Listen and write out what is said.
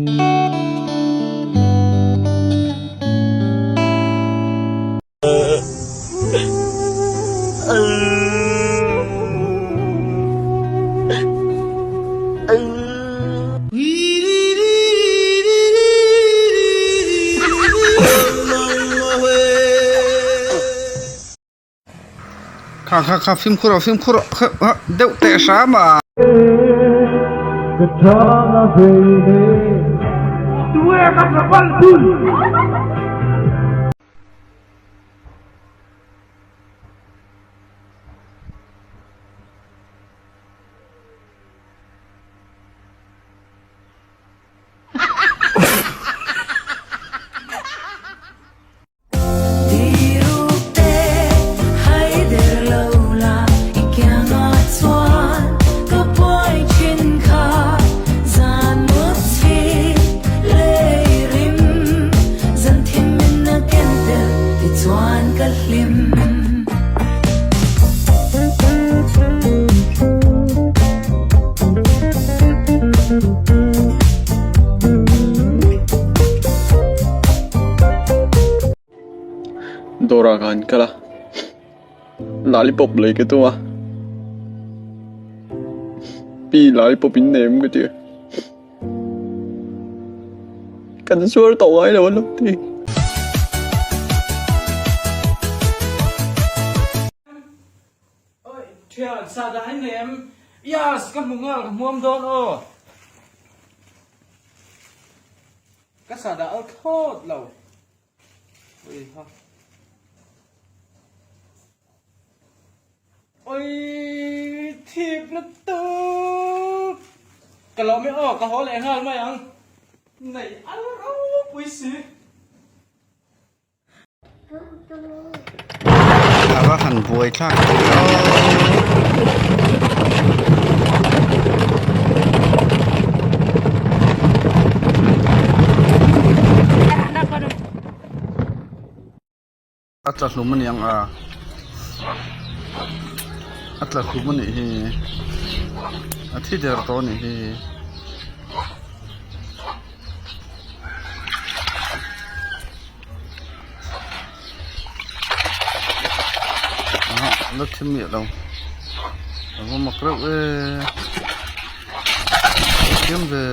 Kha kha kha fimkhur rawh fimkhur rawh deuh teh hram a. Dawrah ka han kal a lollipop lei ka tum a pi lollipop in nei em ka ti a kan zuar tawh ngai lo a lo ti. Oi thian sahdah in nei em yes ka hmu nghal ka hmuam dawn aw. Ka sahdah al thlawt lo. Ui ha. Oi thip lutuk. Ka lo mi aw ka haw leh nghal mai ang. Nei al ropui si. A va han buai thlak tih aw. A tla hlum a ni ang a a tla hlum a nih hi a thi der tawh a nih hi. La thi miah lo a va mak reuh e a thiam ve.